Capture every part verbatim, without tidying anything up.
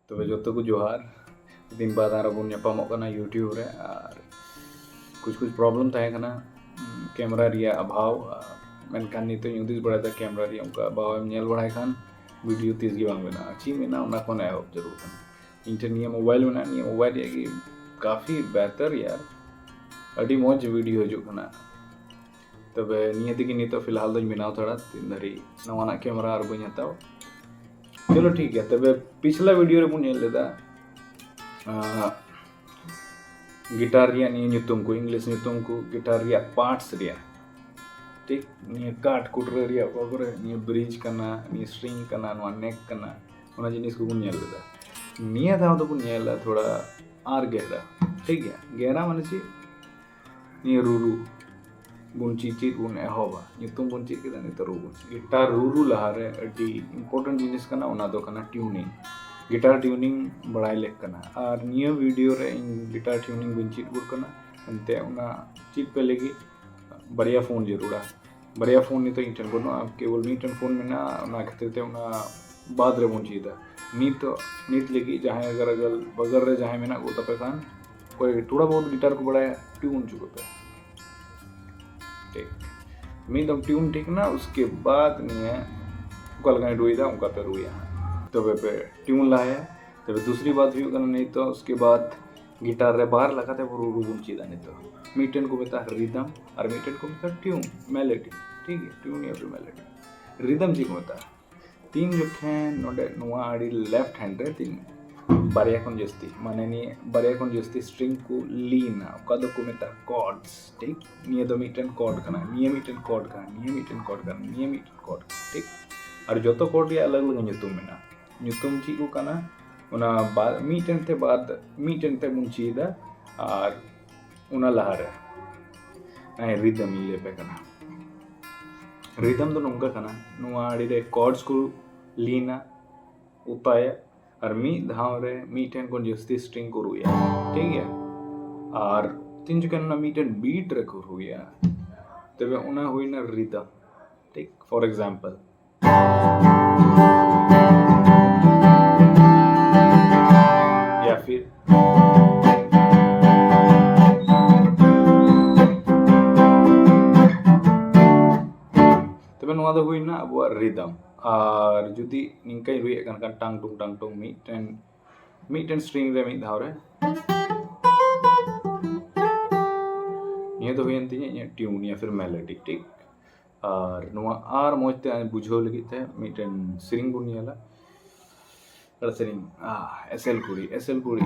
ᱛᱚᱵᱮ ᱡᱚᱛᱚ ᱠᱚ ᱡᱚᱦᱟᱨ᱾ ᱫᱤᱱ ᱵᱟᱫ ᱟᱨᱚ ᱵᱚᱱ ᱧᱟᱯᱟᱢᱚᱜ ᱠᱟᱱᱟ YouTube ᱨᱮ᱾ ᱟᱨ ᱠᱩᱪ ᱠᱩᱪ problem ᱛᱟᱦᱮᱸ ᱠᱟᱱᱟ, camera ᱨᱮᱭᱟᱜ ᱚᱵᱷᱟᱵᱽ, ᱟᱨ ᱢᱮᱱᱠᱷᱟᱱ ᱱᱤᱛᱚᱜ ᱤᱧ ᱦᱩᱫᱤᱥ ᱵᱟᱲᱟᱭᱮᱫᱟ, camera ᱨᱮᱭᱟᱜ ᱚᱱᱠᱟ ᱚᱵᱷᱟᱵᱽ ᱮᱢ ᱧᱮᱞ ᱵᱟᱲᱟᱭ ᱠᱷᱟᱱ video ᱛᱤᱥ ᱜᱮ ᱵᱟᱝ ᱵᱮᱱᱟᱜᱼᱟ᱾ ᱪᱮᱫ ᱢᱮᱱᱟᱜᱼᱟ, ᱚᱱᱟ ᱠᱷᱚᱱ ᱮᱦᱚᱵ ᱡᱟᱹᱨᱩᱲ ᱠᱟᱱᱟ᱾ ᱤᱧ ᱴᱷᱮᱱ ᱱᱤᱭᱟᱹ mobile ᱢᱮᱱᱟᱜᱼᱟ, ᱱᱤᱭᱟᱹ mobile ᱨᱮᱭᱟᱜ ᱜᱮ ᱠᱟᱯᱷᱤ ᱵᱮᱦᱛᱟᱨ ᱭᱟᱨ, ᱟᱹᱰᱤ ᱢᱚᱡᱽ video ᱦᱤᱡᱩᱜ ᱠᱟᱱᱟ᱾ ᱛᱚᱵᱮ ᱱᱤᱭᱟᱹ ᱛᱮᱜᱮ ᱱᱤᱛᱚᱜ ᱯᱷᱤᱞᱦᱟᱞ ᱫᱚᱧ ᱵᱮᱱᱟᱣ ᱛᱷᱟᱲᱟ, ᱛᱤᱱ ᱫᱷᱟᱹᱨᱤᱡ ᱱᱟᱣᱟᱱᱟᱜ camera ᱟᱨ ᱵᱟᱹᱧ ᱦᱟᱛᱟᱣ᱾ ᱪᱚᱞᱚ ᱴᱷᱤᱠ ᱜᱮᱭᱟ, ᱛᱚᱵᱮ ᱯᱤᱪᱷᱞᱟ video ᱨᱮᱵᱚᱱ ᱧᱮᱞ ᱞᱮᱫᱟ, ᱟᱸ, guitar ᱨᱮᱭᱟᱜ ᱱᱤᱭᱟᱹ ᱧᱩᱛᱩᱢ ᱠᱚ, English ᱧᱩᱛᱩᱢ ᱠᱚ, guitar ᱨᱮᱭᱟᱜ parts ᱨᱮᱭᱟᱜ, ᱴᱷᱤᱠ, ᱱᱤᱭᱟᱹ ᱠᱟᱴ ᱠᱩᱴᱨᱟᱹ ᱨᱮᱭᱟᱜ, ᱚᱠᱟ ᱠᱚᱨᱮ ᱱᱤᱭᱟᱹ bridge ᱠᱟᱱᱟ, ᱱᱤᱭᱟᱹ string ᱠᱟᱱᱟ, ᱱᱚᱣᱟ neck ᱠᱟᱱᱟ, ᱚᱱᱟ ᱡᱤᱱᱤᱥ ᱠᱚᱵᱚᱱ ᱧᱮᱞ ᱞᱮᱫᱟ᱾ ᱱᱤᱭᱟᱹ ᱫᱷᱟᱣ ᱫᱚᱵᱚᱱ ᱧᱮᱞᱟ ᱛᱷᱚᱲᱟ ᱟᱨ ᱜᱮᱦᱨᱟ, ᱴᱷᱤᱠ ᱜᱮᱭᱟ? ᱜᱮᱦᱨᱟ ᱢᱟᱱᱮ ᱪᱮᱫ? ᱱᱤᱭᱟᱹ ᱨᱩᱨᱩ ᱵᱚᱱ ᱪᱮᱫ, ᱪᱮᱫ ᱵᱚᱱ ᱮᱦᱚᱵᱟ, ᱧᱩᱛᱩᱢ ᱵᱚᱱ ᱪᱮᱫ ᱠᱮᱫᱟ, ᱱᱤᱛᱚᱜ ᱨᱩ ᱵᱚᱱ ᱪᱮᱫ᱾ Guitar ᱨᱩᱨᱩ ᱞᱟᱦᱟᱨᱮ ᱟᱹᱰᱤ important ᱡᱤᱱᱤᱥ ᱠᱟᱱᱟ, ᱚᱱᱟ ᱫᱚ ᱠᱟᱱᱟ tuning᱾ Guitar tuning ᱵᱟᱲᱟᱭ ᱞᱮᱠ ᱠᱟᱱᱟ, ᱟᱨ ᱱᱤᱭᱟᱹ video ᱨᱮ ᱤᱧ guitar tuning ᱵᱟᱹᱧ ᱪᱮᱫ ᱵᱚᱱ ᱠᱟᱱᱟ᱾ ᱮᱱᱛᱮ ᱚᱱᱟ ᱪᱮᱫ ᱯᱮ ᱞᱟᱹᱜᱤᱫ ᱵᱟᱨᱭᱟ phone ᱡᱟᱹᱨᱩᱲᱟ᱾ ᱵᱟᱨᱭᱟ phone ᱱᱤᱛᱚᱜ ᱤᱧ ᱴᱷᱮᱱ ᱵᱟᱹᱱᱩᱜᱼᱟ, ᱠᱮᱵᱚᱞ ᱢᱤᱫᱴᱮᱱ phone ᱢᱮᱱᱟᱜᱼᱟ, ᱚᱱᱟ ᱠᱷᱟᱹᱛᱤᱨ ᱛᱮ ᱚᱱᱟ ᱵᱟᱫ ᱨᱮᱵᱚᱱ ᱪᱮᱫᱟ᱾ ᱱᱤᱛᱚᱜ, ᱱᱤᱛ ᱞᱟᱹᱜᱤᱫ ᱡᱟᱦᱟᱸᱭ ᱟᱜᱟᱨ ᱟᱜᱟᱞ ᱵᱟᱜᱟᱞ ᱨᱮ ᱡᱟᱦᱟᱸᱭ ᱢᱮᱱᱟᱜ ᱠᱚ ᱛᱟᱯᱮ ᱠᱷᱟᱱ, ᱚᱠᱚᱭ ᱛᱷᱚᱲᱟ ᱵᱚᱦᱩᱛ guitar ᱠᱚ ᱵᱟᱲᱟᱭᱟ, tune ᱦᱚᱪᱚ ᱠᱚᱯᱮ᱾ ᱴᱷᱤᱠ, ᱢᱤᱫ ᱫᱚᱢ tune ᱴᱷᱤᱠ ᱱᱟ, ᱩᱥᱠᱮ ᱵᱟᱫ ᱱᱤᱭᱟᱹ ᱚᱠᱟ ᱞᱮᱠᱟᱧ ᱨᱩᱭᱮᱫᱟ, ᱚᱱᱠᱟ ᱯᱮ ᱨᱩᱭᱟ᱾ ᱛᱚᱵᱮ ᱯᱮ tune ᱞᱟᱦᱟᱭᱟ᱾ ᱛᱚᱵᱮ ᱫᱩᱥᱨᱤ ᱵᱟᱛ ᱦᱩᱭᱩᱜ ᱠᱟᱱᱟ, ᱱᱤᱛᱚᱜ ᱩᱥᱠᱮ ᱵᱟᱫ guitar ᱨᱮ ᱵᱟᱨ ᱞᱮᱠᱟᱛᱮ ᱨᱩ, ᱨᱩ ᱵᱚᱱ ᱪᱮᱫᱟ ᱱᱤᱛᱚᱜ᱾ ᱢᱤᱫᱴᱮᱱ ᱠᱚ ᱢᱮᱛᱟᱜᱼᱟ rhythm ᱟᱨ ᱢᱤᱫᱴᱮᱱ ᱠᱚ ᱢᱮᱛᱟᱜᱼᱟ tune, melody᱾ ᱴᱷᱤᱠ ᱜᱮᱭᱟ, tune ᱭᱟ ᱯᱷᱤᱨ melody᱾ Rhythm ᱪᱮᱫ ᱠᱚ ᱢᱮᱛᱟᱜᱼᱟ? ᱛᱤᱱ ᱡᱚᱠᱷᱮᱱ ᱱᱚᱰᱮ ᱱᱚᱣᱟ ᱟᱹᱰᱤ left hand ᱨᱮ ᱛᱤᱱ ᱵᱟᱨᱭᱟ ᱠᱷᱚᱱ ᱡᱟᱹᱥᱛᱤ, ᱢᱟᱱᱮ ᱱᱤᱭᱟᱹ ᱵᱟᱨᱭᱟ ᱠᱷᱚᱱ ᱡᱟᱹᱥᱛᱤ string ᱠᱚ ᱞᱤᱱᱟ, ᱚᱠᱟ ᱫᱚᱠᱚ ᱢᱮᱛᱟᱜᱼᱟ chords᱾ ᱴᱷᱤᱠ, ᱱᱤᱭᱟᱹ ᱫᱚ ᱢᱤᱫᱴᱮᱱ chord ᱠᱟᱱᱟ, ᱱᱤᱭᱟᱹ ᱢᱤᱫᱴᱮᱱ chord ᱠᱟᱱᱟ, ᱱᱤᱭᱟᱹ ᱢᱤᱫᱴᱮᱱ chord ᱠᱟᱱᱟ, ᱱᱤᱭᱟᱹ ᱢᱤᱫᱴᱮᱱ chord, ᱴᱷᱤᱠ? ᱟᱨ ᱡᱚᱛᱚ chord ᱨᱮᱭᱟᱜ ᱟᱞᱟᱜᱽ ᱟᱞᱟᱜᱽ ᱧᱩᱛᱩᱢ ᱢᱮᱱᱟᱜᱼᱟ᱾ ᱧᱩᱛᱩᱢ ᱪᱮᱫ ᱠᱚ ᱠᱟᱱᱟ? ᱚᱱᱟ ᱵᱟ-, ᱢᱤᱫᱴᱮᱱ ᱛᱮ ᱵᱟᱫ ᱢᱤᱫᱴᱮᱱ ᱛᱮ ᱵᱚᱱ ᱪᱮᱫᱟ᱾ ᱟᱨ ᱚᱱᱟ ᱞᱟᱦᱟᱨᱮ ᱱᱚᱜᱼᱚᱭ rhythm ᱤᱧ ᱞᱟᱹᱭ ᱟᱯᱮ ᱠᱟᱱᱟ᱾ Rhythm ᱫᱚ ᱱᱚᱝᱠᱟ ᱠᱟᱱᱟ, ᱱᱚᱣᱟ ᱟᱹᱰᱤ ᱨᱮ chords ᱠᱚ ᱞᱤᱱᱟ, ᱩᱛᱟᱭᱟ, ᱟᱨ ᱢᱤᱫ ᱫᱷᱟᱣ ᱨᱮ ᱢᱤᱫᱴᱮᱱ ᱠᱷᱚᱱ ᱡᱟᱹᱥᱛᱤ string ᱠᱚ ᱨᱩᱭᱟ, ᱴᱷᱤᱠ ᱜᱮᱭᱟ? ᱟᱨ ᱛᱤᱱ ᱡᱚᱠᱷᱮᱱ ᱚᱱᱟ ᱢᱤᱫᱴᱮᱱ beat ᱨᱮᱠᱚ ᱨᱩᱭᱟ, ᱛᱚᱵᱮ ᱚᱱᱟ ᱦᱩᱭᱱᱟ rhythm᱾ ᱴᱷᱤᱠ, for example, ᱛᱚᱵᱮ ᱱᱚᱣᱟ ᱫᱚ ᱦᱩᱭᱱᱟ ᱟᱵᱚᱣᱟᱜ ᱨᱤᱫᱟᱢ᱾ ᱟᱨ ᱡᱩᱫᱤ ᱱᱤᱝᱠᱟᱹᱧ ᱨᱩᱭᱮᱫ ᱠᱟᱱ ᱠᱷᱟᱱ ᱴᱟᱝ ᱴᱩᱝ ᱴᱟᱝ ᱴᱩᱝ ᱢᱤᱫᱴᱮᱱ ᱢᱤᱫᱴᱮᱱ ᱥᱴᱨᱤᱝ ᱨᱮ ᱢᱤᱫ ᱫᱷᱟᱣ ᱨᱮ, ᱱᱤᱭᱟᱹ ᱫᱚ ᱦᱩᱭᱮᱱ ᱛᱤᱧᱟᱹ ᱤᱧᱟᱹᱜ ᱴᱤᱭᱩᱱ ᱭᱟ ᱯᱷᱤᱨ ᱢᱮᱞᱳᱰᱤ, ᱴᱷᱤᱠ? ᱟᱨ ᱱᱚᱣᱟ ᱟᱨ ᱢᱚᱡᱽ ᱛᱮ ᱵᱩᱡᱷᱟᱹᱣ ᱞᱟᱹᱜᱤᱫ ᱛᱮ ᱢᱤᱫᱴᱮᱱ ᱥᱮᱨᱮᱧ ᱵᱚᱱ ᱧᱮᱞᱟ᱾ ᱟᱨ ᱥᱮᱨᱮᱧ, ᱟᱦ, ᱮᱥᱮᱞ ᱠᱩᱲᱤ, ᱮᱥᱮᱞ ᱠᱩᱲᱤ,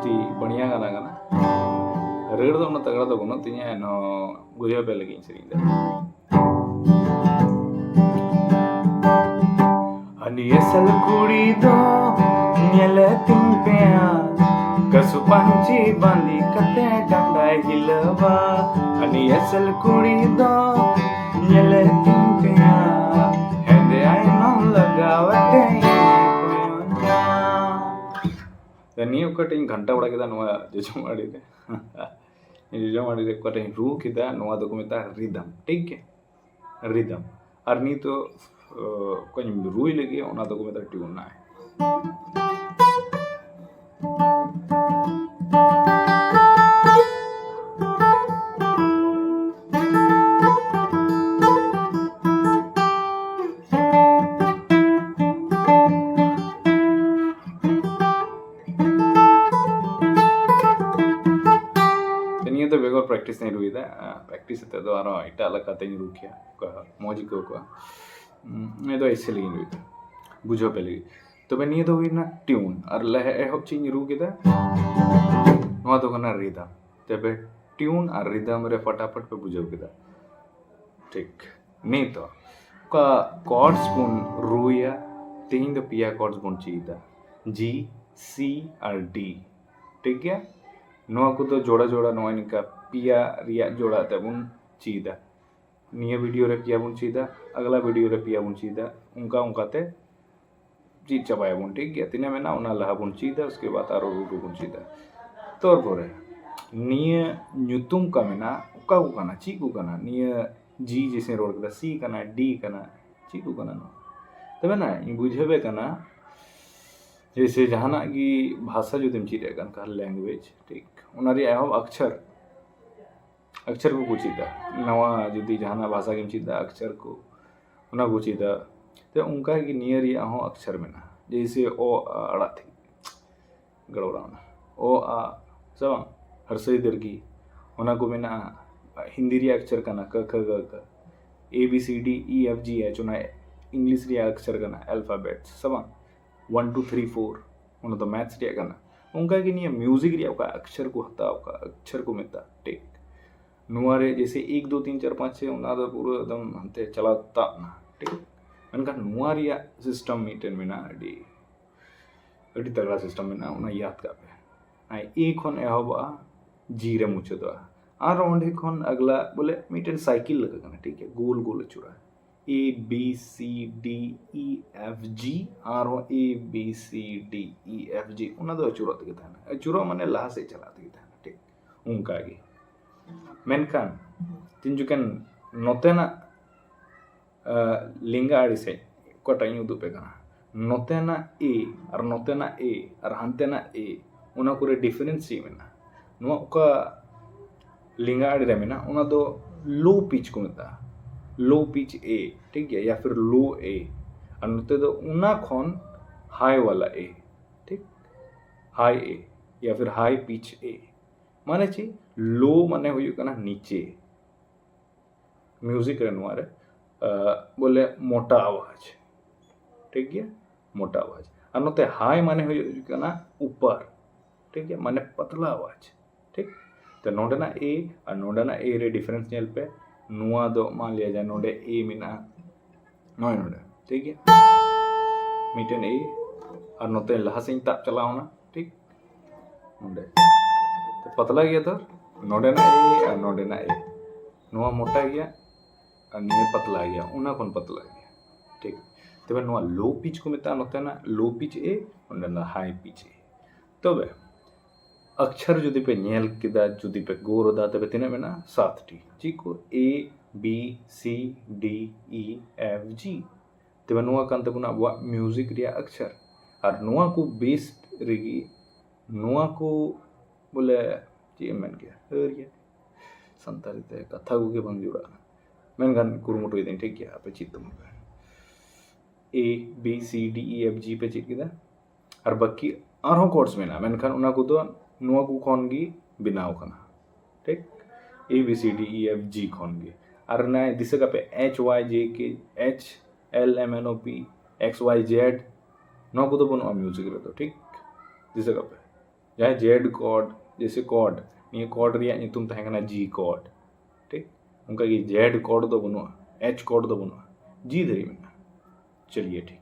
ᱛᱤ ᱵᱟᱹᱲᱤᱭᱟ ᱜᱟᱱᱟ ᱠᱟᱱᱟ᱾ ᱨᱟᱹᱲ ᱫᱚ ᱩᱱᱟᱹᱜ ᱛᱟᱜᱲᱟ ᱫᱚ ᱵᱟᱹᱱᱩᱜ ᱛᱤᱧᱟᱹ, ᱮᱱᱦᱚᱸ ᱵᱩᱡᱷᱟᱹᱣ ᱯᱮ ᱞᱟᱹᱜᱤᱫ ᱤᱧ ᱥᱮᱨᱮᱧ ᱫᱟ᱾ ᱦᱟᱹᱱᱤ ᱮᱥᱮᱞ ᱠᱩᱲᱤ ᱫᱚ ᱧᱮᱞᱮ ᱛᱤᱧ ᱯᱮᱭᱟ, ᱠᱟᱹᱥᱩ ᱯᱟᱹᱧᱪᱤ ᱵᱟᱸᱫᱮ ᱠᱟᱛᱮ ᱰᱟᱸᱰᱟᱭ ᱦᱤᱞᱟᱹᱣᱟ᱾ ᱦᱟᱹᱱᱤ ᱮᱥᱮᱞ ᱠᱩᱲᱤ ᱫᱚ ᱧᱮᱞᱮ ᱛᱤᱧ ᱯᱮᱭᱟ, ᱦᱮᱸᱫᱮ ᱟᱭᱱᱚᱢ ᱞᱟᱜᱟᱣ ᱟᱛᱮ ᱤᱧᱮ ᱠᱚᱭᱚᱧᱟ᱾ ᱛᱚ ᱱᱤᱭᱟᱹ ᱚᱠᱟᱴᱟᱜ ᱤᱧ ᱜᱷᱟᱱᱴᱟ ᱵᱟᱲᱟ ᱠᱮᱫᱟ ᱱᱚᱣᱟ ᱡᱚᱡᱚᱢ ᱟᱲᱮ ᱨᱮ᱾ ᱡᱚᱡᱚᱢ ᱟᱲᱮ ᱨᱮ ᱚᱠᱟᱴᱟᱜ ᱤᱧ ᱨᱩ ᱠᱮᱫᱟ, ᱱᱚᱣᱟ ᱫᱚᱠᱚ ᱢᱮᱛᱟᱜᱼᱟ ᱨᱤᱫᱟᱢ, ᱴᱷᱤᱠ ᱜᱮ? ᱨᱤᱫᱟᱢ᱾ ᱟᱨ ᱱᱤᱛᱚᱜ, ᱚ, ᱚᱠᱟᱧ ᱨᱩᱭ ᱞᱟᱹᱜᱤᱫ, ᱚᱱᱟ ᱫᱚᱠᱚ ᱢᱮᱛᱟᱜᱼᱟ ᱴᱤᱭᱩᱱ᱾ ᱱᱟᱭ᱾ ᱛᱚ ᱱᱤᱭᱟᱹ ᱫᱚ ᱵᱮᱜᱚᱨ ᱯᱨᱮᱠᱴᱤᱥ ᱛᱤᱧ ᱨᱩᱭᱮᱫᱟ᱾ ᱯᱨᱮᱠᱴᱤᱥ ᱠᱟᱛᱮ ᱫᱚ ᱟᱨᱦᱚᱸ ᱮᱴᱟᱜ ᱞᱮᱠᱟᱛᱤᱧ ᱨᱩ ᱠᱮᱭᱟ, ᱚᱠᱟ ᱢᱚᱡᱽ ᱟᱹᱭᱠᱟᱹᱣ ᱠᱚᱜᱼᱟ᱾ ᱩᱸ, ᱱᱤᱭᱟᱹ ᱫᱚ ᱮᱭᱥᱮ ᱞᱟᱹᱜᱤᱫ ᱤᱧ ᱨᱩᱭᱮᱫᱟ, ᱵᱩᱡᱷᱟᱹᱣ ᱯᱮ ᱞᱟᱹᱜᱤᱫ᱾ ᱛᱚᱵᱮ ᱱᱤᱭᱟᱹ ᱫᱚ ᱦᱩᱭᱱᱟ ᱴᱤᱭᱩᱱ, ᱟᱨ ᱞᱟᱦᱟ ᱮᱦᱚᱵ ᱪᱮᱫ ᱤᱧ ᱨᱩ ᱠᱮᱫᱟ, ᱱᱚᱣᱟ ᱫᱚ ᱠᱟᱱᱟ ᱨᱤᱫᱟᱢ᱾ ᱛᱚᱵᱮ ᱴᱤᱭᱩᱱ ᱟᱨ ᱨᱤᱫᱟᱢ ᱨᱮ ᱯᱷᱟᱴᱟᱯᱷᱟᱴ ᱯᱮ ᱵᱩᱡᱷᱟᱹᱣ ᱠᱮᱫᱟ᱾ ᱴᱷᱤᱠ᱾ ᱱᱤᱛᱚᱜ ᱚᱠᱟ ᱠᱚᱨᱰᱥ ᱵᱚᱱ ᱨᱩᱭᱟ, ᱛᱮᱦᱮᱧ ᱫᱚ ᱯᱮᱭᱟ ᱠᱚᱨᱰᱥ ᱵᱚᱱ ᱪᱮᱫᱟ, ᱡᱤ, ᱥᱤ ᱟᱨ ᱰᱤ᱾ ᱴᱷᱤᱠ ᱜᱮᱭᱟ? ᱱᱚᱣᱟ ᱠᱚᱫᱚ ᱡᱚᱲᱟ ᱡᱚᱲᱟ ᱱᱚᱜᱼᱚᱭ ᱱᱤᱝᱠᱟ ᱯᱮᱭᱟ ᱨᱮᱭᱟᱜ ᱡᱚᱲᱟ ᱛᱮ ᱵᱚᱱ ᱪᱮᱫᱟ᱾ ᱱᱤᱭᱟᱹ ᱵᱷᱤᱰᱤᱭᱳ ᱨᱮ ᱯᱮᱭᱟ ᱵᱚᱱ ᱪᱮᱫᱟ, ᱟᱜᱽᱞᱟ ᱵᱷᱤᱰᱤᱭᱳ ᱨᱮ ᱯᱮᱭᱟ ᱵᱚᱱ ᱪᱮᱫᱟ, ᱚᱱᱠᱟ ᱚᱱᱠᱟᱛᱮ ᱪᱮᱫ ᱪᱟᱵᱟᱭᱟᱵᱚᱱ, ᱴᱷᱤᱠ ᱜᱮᱭᱟ? ᱛᱤᱱᱟᱹᱜ ᱢᱮᱱᱟᱜᱼᱟ ᱚᱱᱟ ᱞᱟᱦᱟ ᱵᱚᱱ ᱪᱮᱫᱟ, ᱩᱥᱠᱮ ᱵᱟᱫ ᱟᱨᱚ ᱨᱩ ᱨᱩ ᱵᱚᱱ ᱪᱮᱫᱟ᱾ ᱛᱟᱨᱯᱚᱨᱮ ᱱᱤᱭᱟᱹ ᱧᱩᱛᱩᱢ ᱠᱟ ᱢᱮᱱᱟᱜᱼᱟ, ᱚᱠᱟ ᱠᱚ ᱠᱟᱱᱟ, ᱪᱮᱫ ᱠᱚ ᱠᱟᱱᱟ? ᱱᱤᱭᱟᱹ ᱡᱤ ᱡᱮᱥᱮᱧ ᱨᱚᱲ ᱠᱮᱫᱟ, ᱥᱤ ᱠᱟᱱᱟ, ᱰᱤ ᱠᱟᱱᱟ, ᱪᱮᱫ ᱠᱚ ᱠᱟᱱᱟ ᱱᱚᱣᱟ? ᱛᱚᱵᱮ ᱱᱟ ᱤᱧ ᱵᱩᱡᱷᱟᱹᱣᱮ ᱠᱟᱱᱟ, ᱡᱮᱭᱥᱮ ᱡᱟᱦᱟᱱᱟᱜ ᱜᱮ ᱵᱷᱟᱥᱟ ᱡᱩᱫᱤᱢ ᱪᱮᱫ ᱮᱫ ᱠᱟᱱ ᱠᱷᱟᱱ, ᱞᱮᱝᱜᱩᱭᱮᱡᱽ, ᱴᱷᱤᱠ, ᱚᱱᱟ ᱨᱮᱭᱟᱜ ᱮᱦᱚᱵ ᱟᱠᱪᱷᱟᱨ ᱟᱠᱪᱟᱨ ᱠᱚᱠᱚ ᱪᱮᱫᱟ᱾ ᱱᱟᱣᱟ ᱡᱩᱫᱤ ᱡᱟᱦᱟᱱᱟᱜ ᱵᱷᱟᱥᱟ ᱜᱮᱢ ᱪᱮᱫᱟ, ᱟᱠᱪᱟᱨ ᱠᱚ ᱚᱱᱟ ᱠᱚ ᱪᱮᱫᱟ᱾ ᱛᱚ ᱚᱱᱠᱟ ᱜᱮ ᱱᱤᱭᱟᱹ ᱨᱮᱭᱟᱜ ᱦᱚᱸ ᱟᱠᱪᱟᱨ ᱢᱮᱱᱟᱜᱼᱟ, ᱡᱮᱭᱥᱮ ᱚ, ᱟ, ᱟᱲᱟᱜ ᱛᱷᱤ ᱜᱟᱲᱵᱟᱲᱟᱣᱱᱟ, ᱚ, ᱟ, ᱥᱮ ᱵᱟᱝ, ᱦᱟᱹᱨᱥᱟᱹᱭ ᱫᱟᱹᱨᱜᱤ, ᱚᱱᱟ ᱠᱚ ᱢᱮᱱᱟᱜᱼᱟ᱾ ᱦᱤᱱᱫᱤ ᱨᱮᱭᱟᱜ ᱟᱠᱪᱟᱨ ᱠᱟᱱᱟ ᱠ, ᱠᱷ, ᱜ, ᱜᱷ, A B C D E F G H, ᱚᱱᱟ ᱤᱝᱞᱤᱥ ᱨᱮᱭᱟᱜ ᱟᱠᱪᱟᱨ ᱠᱟᱱᱟ, ᱟᱞᱯᱷᱟᱵᱮᱴ, ᱥᱮ ᱵᱟᱝ, ᱚᱣᱟᱱ ᱴᱩ ᱛᱷᱨᱤ ᱯᱷᱳᱨ, ᱚᱱᱟ ᱫᱚ ᱢᱮᱛᱷᱥ ᱨᱮᱭᱟᱜ ᱠᱟᱱᱟ᱾ ᱚᱱᱠᱟ ᱜᱮ ᱱᱤᱭᱟᱹ ᱢᱤᱭᱩᱡᱤᱠ ᱨᱮᱭᱟᱜ ᱚᱠᱟ ᱟᱠᱪᱟᱨ ᱠᱚ ᱦᱟᱛᱟᱣ, ᱚᱠᱟ ᱟᱠᱪᱟᱨ ᱠᱚ ᱢᱮᱛᱟᱜᱼᱟ, ᱴᱷᱤᱠ, ᱱᱚᱣᱟ ᱨᱮ ᱡᱮᱭᱥᱮ ᱮᱠ, ᱫᱩ, ᱛᱤᱱ, ᱪᱟᱨ, ᱯᱟᱸᱪ, ᱪᱷᱚᱭ, ᱚᱱᱟ ᱫᱚ ᱯᱩᱨᱟᱹ ᱮᱠᱫᱚᱢ ᱦᱟᱱᱛᱮ ᱪᱟᱞᱟᱣ ᱛᱟᱵ ᱱᱟ, ᱴᱷᱤᱠ᱾ ᱢᱮᱱᱠᱷᱟᱱ ᱱᱚᱣᱟ ᱨᱮᱭᱟᱜ ᱥᱤᱥᱴᱮᱢ ᱢᱤᱫᱴᱮᱱ ᱢᱮᱱᱟᱜᱼᱟ, ᱟᱹᱰᱤ, ᱟᱹᱰᱤ ᱛᱟᱜᱲᱟ ᱥᱤᱥᱴᱮᱢ ᱢᱮᱱᱟᱜᱼᱟ, ᱚᱱᱟ ᱭᱟᱫ ᱠᱟᱜ ᱯᱮ᱾ ᱟᱨ ᱮ ᱠᱷᱚᱱ ᱮᱦᱚᱵᱚᱜᱼᱟ, ᱡᱤ ᱨᱮ ᱢᱩᱪᱟᱹᱫᱚᱜᱼᱟ, ᱟᱨ ᱚᱸᱰᱮ ᱠᱷᱚᱱ ᱟᱜᱽᱞᱟ ᱵᱚᱞᱮ ᱢᱤᱫᱴᱮᱱ ᱥᱟᱭᱠᱮᱞ ᱞᱮᱠᱟ ᱠᱟᱱᱟ, ᱴᱷᱤᱠ ᱜᱮᱭᱟ, ᱜᱳᱞ ᱜᱳᱞ ᱟᱹᱪᱩᱨᱟ, A B C D E F G, ᱟᱨᱦᱚᱸ A B C D E F G, ᱚᱱᱟ ᱫᱚ ᱟᱹᱪᱩᱨᱚᱜ ᱛᱮᱜᱮ ᱛᱟᱦᱮᱱᱟ, ᱟᱹᱪᱩᱨᱚᱜ ᱢᱟᱱᱮ ᱞᱟᱦᱟ ᱥᱮᱫ ᱪᱟᱞᱟᱜ ᱛᱮᱜᱮ ᱛᱟᱦᱮᱱᱟ, ᱴᱷᱤᱠ, ᱚᱱᱠᱟ ᱜᱮ᱾ ᱢᱮᱱᱠᱷᱟᱱ ᱛᱤᱱ ᱡᱚᱠᱷᱚᱱ ᱱᱚᱛᱮᱱᱟᱜ, ᱟ, ᱞᱮᱸᱜᱟ ᱟᱲᱮ ᱥᱮᱫ ᱚᱠᱟᱴᱟᱜ ᱤᱧ ᱩᱫᱩᱜ ᱯᱮ ᱠᱟᱱᱟ, ᱱᱚᱛᱮᱱᱟᱜ ᱮ ᱟᱨ ᱱᱚᱛᱮᱱᱟᱜ ᱮ ᱟᱨ ᱦᱟᱱᱛᱮᱱᱟᱜ ᱮ, ᱚᱱᱟ ᱠᱚᱨᱮ ᱰᱤᱯᱷᱟᱨᱮᱱᱥ ᱪᱮᱫ ᱢᱮᱱᱟᱜᱼᱟ? ᱱᱚᱣᱟ ᱚᱠᱟ ᱞᱮᱸᱜᱟ ᱟᱲᱮ ᱨᱮ ᱢᱮᱱᱟᱜᱼᱟ, ᱚᱱᱟ ᱫᱚ ᱞᱳ ᱯᱤᱪ ᱠᱚ ᱢᱮᱛᱟᱜᱼᱟ, ᱞᱳ ᱯᱤᱪ ᱮ, ᱴᱷᱤᱠ ᱜᱮᱭᱟ, ᱭᱟ ᱯᱷᱤᱨ ᱞᱳ ᱮ᱾ ᱟᱨ ᱱᱚᱛᱮ ᱫᱚ ᱚᱱᱟ ᱠᱷᱚᱱ ᱦᱟᱭ ᱣᱟᱞᱟ ᱮ, ᱴᱷᱤᱠ, ᱦᱟᱭ ᱮ ᱭᱟ ᱯᱷᱤᱨ ᱦᱟᱭ ᱯᱤᱪ ᱮ᱾ ᱢᱟᱱᱮ ᱪᱮᱫ? ᱞᱳ ᱢᱟᱱᱮ ᱦᱩᱭᱩᱜ ᱠᱟᱱᱟ ᱱᱤᱪᱮ, ᱢᱤᱭᱩᱡᱤᱠ ᱨᱮ ᱱᱚᱣᱟ ᱨᱮ, ᱟ, ᱵᱚᱞᱮ ᱢᱚᱴᱟ ᱟᱣᱟᱡᱽ, ᱴᱷᱤᱠ ᱜᱮᱭᱟ, ᱢᱚᱴᱟ ᱟᱣᱟᱡᱽ᱾ ᱟᱨ ᱱᱚᱛᱮ ᱦᱟᱭ ᱢᱟᱱᱮ ᱦᱩᱭᱩᱜ ᱠᱟᱱᱟ ᱩᱯᱟᱨ, ᱴᱷᱤᱠ ᱜᱮᱭᱟ, ᱢᱟᱱᱮ ᱯᱟᱛᱞᱟ ᱟᱣᱟᱡᱽ, ᱴᱷᱤᱠ᱾ ᱛᱚ ᱱᱚᱰᱮᱱᱟᱜ ᱮ ᱟᱨ ᱱᱚᱰᱮᱱᱟᱜ ᱮ ᱨᱮ ᱰᱤᱯᱷᱟᱨᱮᱱᱥ ᱧᱮᱞ ᱯᱮ᱾ ᱱᱚᱣᱟ ᱫᱚ ᱢᱟᱱ ᱞᱤᱭᱟ ᱡᱟᱭ ᱱᱚᱰᱮ ᱮ ᱢᱮᱱᱟᱜᱼᱟ, ᱱᱚᱜᱼᱚᱭ ᱱᱚᱰᱮ, ᱴᱷᱤᱠ ᱜᱮᱭᱟ, ᱢᱤᱫᱴᱮᱱ ᱮ, ᱟᱨ ᱱᱚᱛᱮ ᱞᱟᱦᱟ ᱥᱮᱫ ᱤᱧ ᱛᱟᱵ ᱪᱟᱞᱟᱣ ᱮᱱᱟ, ᱴᱷᱤᱠ, ᱱᱚᱰᱮ᱾ ᱛᱚ ᱯᱟᱛᱞᱟ ᱜᱮᱭᱟ ᱫᱷᱚᱨ, ᱱᱚᱰᱮᱱᱟᱜ ᱮ ᱟᱨ ᱱᱚᱰᱮᱱᱟᱜ ᱮ, ᱱᱚᱣᱟ ᱢᱚᱴᱟ ᱜᱮᱭᱟ ᱟᱨ ᱱᱤᱭᱟᱹ ᱯᱟᱛᱞᱟ ᱜᱮᱭᱟ, ᱚᱱᱟ ᱠᱷᱚᱱ ᱯᱟᱛᱞᱟ ᱜᱮᱭᱟ, ᱴᱷᱤᱠ᱾ ᱛᱚᱵᱮ ᱱᱚᱣᱟ ᱞᱳ ᱯᱤᱪ ᱠᱚ ᱢᱮᱛᱟᱜᱼᱟ, ᱱᱚᱛᱮᱱᱟᱜ ᱞᱳ ᱯᱤᱪ ᱮ, ᱚᱸᱰᱮᱱᱟᱜ ᱦᱟᱭ ᱯᱤᱪ ᱮ᱾ ᱛᱚᱵᱮ ᱟᱠᱪᱷᱟᱨ ᱡᱩᱫᱤ ᱯᱮ ᱧᱮᱞ ᱠᱮᱫᱟ, ᱡᱩᱫᱤ ᱯᱮ ᱜᱳᱨ ᱮᱫᱟ, ᱛᱚᱵᱮ ᱛᱤᱱᱟᱹᱜ ᱢᱮᱱᱟᱜᱼᱟ? ᱥᱟᱛ ᱴᱤ᱾ ᱪᱮᱫ ᱠᱚ? A, B, C, D, E, F, G᱾ ᱛᱚᱵᱮ ᱱᱚᱣᱟ ᱠᱟᱱ ᱛᱟᱵᱚᱱᱟ ᱟᱵᱚᱣᱟᱜ ᱢᱤᱭᱩᱡᱤᱠ ᱨᱮᱭᱟᱜ ᱟᱠᱪᱷᱟᱨ᱾ ᱟᱨ ᱱᱚᱣᱟ ᱠᱚ ᱵᱮᱥ ᱨᱮᱜᱮ, ᱱᱚᱣᱟ ᱠᱚ ᱵᱚᱞᱮ ᱪᱮᱫ ᱮᱢ ᱢᱮᱱ ᱠᱮᱭᱟ, ᱦᱟᱹᱨᱭᱟᱹ, ᱥᱟᱱᱛᱟᱲᱤ ᱛᱮ ᱠᱟᱛᱷᱟ ᱠᱚᱜᱮ ᱵᱟᱝ ᱡᱩᱲᱟᱹᱜᱼᱟ᱾ ᱢᱮᱱᱠᱷᱟᱱ ᱠᱩᱨᱩᱢᱩᱴᱩᱭᱮᱫᱟᱹᱧ, ᱴᱷᱤᱠ ᱜᱮᱭᱟ, ᱟᱯᱮ ᱪᱮᱫ ᱛᱟᱵᱚᱱ ᱯᱮ᱾ A B C D E F G ᱯᱮ ᱪᱮᱫ ᱠᱮᱫᱟ, ᱟᱨ ᱵᱟᱹᱠᱤ ᱟᱨᱦᱚᱸ ᱠᱳᱰᱥ ᱢᱮᱱᱟᱜᱼᱟ, ᱢᱮᱱᱠᱷᱟᱱ ᱚᱱᱟ ᱠᱚᱫᱚ ᱱᱚᱣᱟ ᱠᱚ ᱠᱷᱚᱱ ᱜᱮ ᱵᱮᱱᱟᱣ ᱠᱟᱱᱟ, ᱴᱷᱤᱠ? A B C D E F G ᱠᱷᱚᱱ ᱜᱮ᱾ ᱟᱨ ᱱᱚᱣᱟ ᱫᱤᱥᱟᱹ ᱠᱟᱜ ᱯᱮ, H Y J K H L M N O P X Y Z, ᱱᱚᱣᱟ ᱠᱚᱫᱚ ᱵᱟᱹᱱᱩᱜᱼᱟ ᱢᱤᱭᱩᱡᱤᱠ ᱨᱮᱫᱚ, ᱴᱷᱤᱠ? ᱫᱤᱥᱟᱹ ᱠᱟᱜ ᱯᱮ, ᱡᱟᱦᱟᱸᱭ ᱡᱮᱰ ᱠᱳᱰ, ᱡᱮᱭᱥᱮ ᱠᱳᱰ, ᱱᱤᱭᱟᱹ ᱠᱳᱰ ᱨᱮᱭᱟᱜ ᱧᱩᱛᱩᱢ ᱛᱟᱦᱮᱸ ᱠᱟᱱᱟ ᱡᱤ ᱠᱳᱰ, ᱴᱷᱤᱠ? ᱚᱱᱠᱟᱜᱮ ᱡᱮᱰ ᱠᱳᱰ ᱫᱚ ᱵᱟᱹᱱᱩᱜᱼᱟ, ᱮᱪ ᱠᱳᱰ ᱫᱚ ᱵᱟᱹᱱᱩᱜᱼᱟ, ᱡᱤ ᱫᱷᱟᱹᱨᱤᱡ ᱢᱮᱱᱟᱜᱼᱟ᱾ ᱪᱚᱞᱤᱭᱮ, ᱴᱷᱤᱠ᱾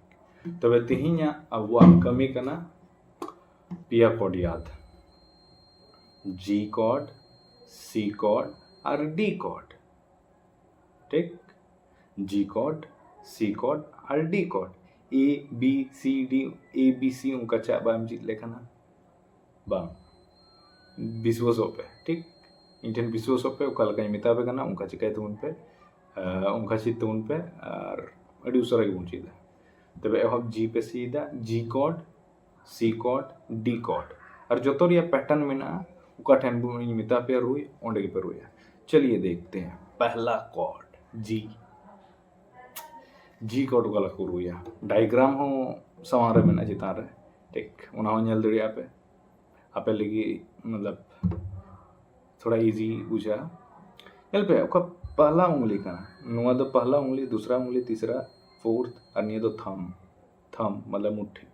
ᱛᱚᱵᱮ ᱛᱮᱦᱮᱧᱟᱜ ᱟᱵᱚᱣᱟᱜ ᱠᱟᱹᱢᱤ ᱠᱟᱱᱟ ᱯᱮᱭᱟ ᱠᱳᱰ ᱭᱟᱫ, ᱡᱤ ᱠᱳᱰ, ᱥᱤ ᱠᱳᱰ ᱟᱨ ᱰᱤ ᱠᱳᱰ, ᱴᱷᱤᱠ? ᱡᱤ ᱠᱳᱰ, ᱥᱤ ᱠᱳᱰ ᱟᱨ D code. A B C D, A B C ᱚᱱᱠᱟ ᱪᱟᱜ ᱵᱟᱢ ᱪᱮᱫ ᱞᱮᱠᱟᱱᱟ, ᱵᱟᱝ, ᱵᱤᱥᱣᱟᱥᱚᱜ ᱯᱮ, ᱴᱷᱤᱠ? ᱤᱧ ᱴᱷᱮᱱ ᱵᱤᱥᱣᱟᱥᱚᱜ ᱯᱮ, ᱚᱠᱟ ᱞᱮᱠᱟᱧ ᱢᱮᱛᱟ ᱯᱮ ᱠᱟᱱᱟ ᱚᱱᱠᱟ ᱪᱤᱠᱟᱹᱭ ᱛᱟᱵᱚᱱ ᱯᱮ, ᱟᱨ ᱚᱱᱠᱟ ᱪᱮᱫ ᱛᱟᱵᱚᱱ ᱯᱮ, ᱟᱨ ᱟᱹᱰᱤ ᱩᱥᱟᱹᱨᱟ ᱜᱮᱵᱚᱱ ᱪᱮᱫᱟ᱾ ᱛᱚᱵᱮ ᱮᱦᱚᱵ ᱡᱤ ᱯᱮ ᱥᱤᱭᱮᱫᱟ, ᱡᱤ ᱠᱳᱰ, ᱥᱤ ᱠᱳᱰ, ᱰᱤ ᱠᱳᱰ, ᱟᱨ ᱡᱚᱛᱚ ᱨᱮᱭᱟᱜ ᱯᱮᱴᱟᱨᱱ ᱢᱮᱱᱟᱜᱼᱟ᱾ ᱚᱠᱟ ᱴᱷᱮᱱ ᱵᱚᱱ, ᱤᱧ ᱢᱮᱛᱟ ᱯᱮᱭᱟ ᱨᱩᱭ, ᱚᱸᱰᱮ ᱜᱮᱯᱮ ᱨᱩᱭᱟ᱾ ᱪᱚᱞᱤᱭᱮ ᱫᱮᱠᱷᱛᱮ ᱦᱮᱸ, ᱯᱮᱦᱞᱟ ᱠᱳᱰ ᱡᱤ, ᱡᱤ ᱠᱳᱰ ᱚᱠᱟ ᱞᱮᱠᱟ ᱠᱚ ᱨᱩᱭᱟ, ᱰᱟᱭᱜᱨᱟᱢ ᱦᱚᱸ ᱥᱟᱢᱟᱝ ᱨᱮ ᱢᱮᱱᱟᱜᱼᱟ ᱪᱮᱛᱟᱱ ᱨᱮ, ᱴᱷᱤᱠ? ᱚᱱᱟ ᱦᱚᱸ ᱧᱮᱞ ᱫᱟᱲᱮᱭᱟᱜᱼᱟ ᱯᱮ, ᱟᱯᱮ ᱞᱟᱹᱜᱤᱫ ᱢᱚᱛᱞᱚᱵ ᱛᱷᱚᱲᱟ ᱤᱡᱤ ᱵᱩᱡᱷᱟᱹᱜᱼᱟ᱾ ᱧᱮᱞ ᱯᱮ, ᱚᱠᱟ ᱯᱟᱦᱞᱟ ᱩᱝᱞᱤ ᱠᱟᱱᱟ, ᱱᱚᱣᱟ ᱫᱚ ᱯᱟᱦᱞᱟ ᱩᱝᱞᱤ, ᱫᱩᱥᱨᱟ ᱩᱝᱞᱤ, ᱛᱤᱥᱨᱟ, ᱯᱷᱳᱨᱛᱷ, ᱟᱨ ᱱᱤᱭᱟᱹ ᱫᱚ ᱛᱷᱟᱢ, ᱛᱷᱟᱢ ᱢᱚᱛᱞᱚᱵ ᱢᱩᱴᱷᱤ,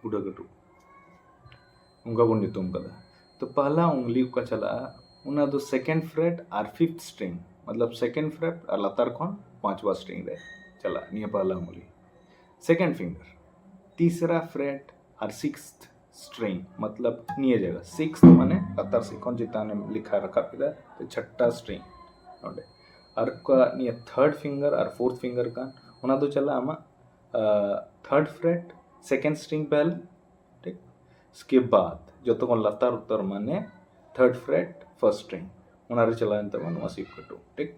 ᱵᱩᱰᱷᱟᱹ ᱠᱟᱹᱴᱩᱵ, ᱚᱱᱠᱟ ᱵᱚᱱ ᱧᱩᱛᱩᱢ ᱠᱟᱫᱟ᱾ ᱛᱚ ᱯᱟᱦᱞᱟ ᱩᱝᱞᱤ ᱚᱠᱟ ᱪᱟᱞᱟᱜᱼᱟ, ᱚᱱᱟ ᱫᱚ ᱥᱮᱠᱮᱱᱰ ᱯᱷᱨᱮᱴ ᱟᱨ ᱯᱷᱤᱯᱛᱷ ᱥᱴᱨᱤᱝ, ᱢᱚᱛᱞᱚᱵ ᱥᱮᱠᱮᱱᱰ ᱯᱷᱨᱮᱴ ᱟᱨ ᱞᱟᱛᱟᱨ ᱠᱷᱚᱱ ᱯᱟᱸᱪᱣᱟ ᱥᱴᱨᱤᱝ ᱨᱮ ᱪᱟᱞᱟᱜᱼᱟ ᱱᱤᱭᱟᱹ ᱯᱟᱦᱞᱟ ᱩᱝᱞᱤ, ᱥᱮᱠᱮᱱᱰ ᱯᱷᱤᱝᱜᱟᱨ᱾ ᱛᱤᱥᱨᱟ ᱯᱷᱨᱮᱴ ᱟᱨ ᱥᱤᱠᱥᱛᱷ ᱥᱴᱨᱤᱝ, ᱢᱚᱛᱞᱚᱵ ᱱᱤᱭᱟᱹ ᱡᱟᱭᱜᱟ, ᱥᱤᱠᱥᱛᱷ ᱢᱟᱱᱮ ᱞᱟᱛᱟᱨ ᱥᱮᱫ ᱠᱷᱚᱱ ᱪᱮᱛᱟᱱ ᱮᱢ ᱞᱮᱠᱷᱟ ᱨᱟᱠᱟᱵ ᱠᱮᱫᱟ, ᱛᱚ ᱪᱷᱟᱴᱴᱟ ᱥᱴᱨᱤᱝ ᱱᱚᱰᱮ᱾ ᱟᱨ ᱚᱠᱟ ᱱᱤᱭᱟᱹ ᱛᱷᱟᱨᱰ ᱯᱷᱤᱝᱜᱟᱨ ᱟᱨ ᱯᱷᱳᱨᱛᱷ ᱯᱷᱤᱝᱜᱟᱨ ᱠᱟᱱ, ᱚᱱᱟ ᱫᱚ ᱪᱟᱞᱟᱜᱼᱟ ᱟᱢᱟᱜ ᱛᱷᱟᱨᱰ ᱯᱷᱨᱮᱴ, ᱥᱮᱠᱮᱱᱰ ᱥᱴᱨᱤᱝ ᱯᱮᱦᱞᱟ, ᱴᱷᱤᱠ? ᱩᱥᱠᱮ ᱵᱟᱫ ᱡᱚᱛᱚ ᱠᱷᱚᱱ ᱞᱟᱛᱟᱨ ᱩᱛᱟᱹᱨ ᱢᱟᱱᱮ ᱛᱷᱟᱨᱰ ᱯᱷᱨᱮᱴ, ᱯᱷᱟᱨᱥᱴ ᱥᱴᱨᱤᱝ, ᱚᱱᱟ ᱨᱮ ᱪᱟᱞᱟᱣᱮᱱ ᱛᱟᱢᱟ ᱱᱚᱣᱟ ᱥᱤᱵ ᱠᱟᱹᱴᱩᱵ, ᱴᱷᱤᱠ?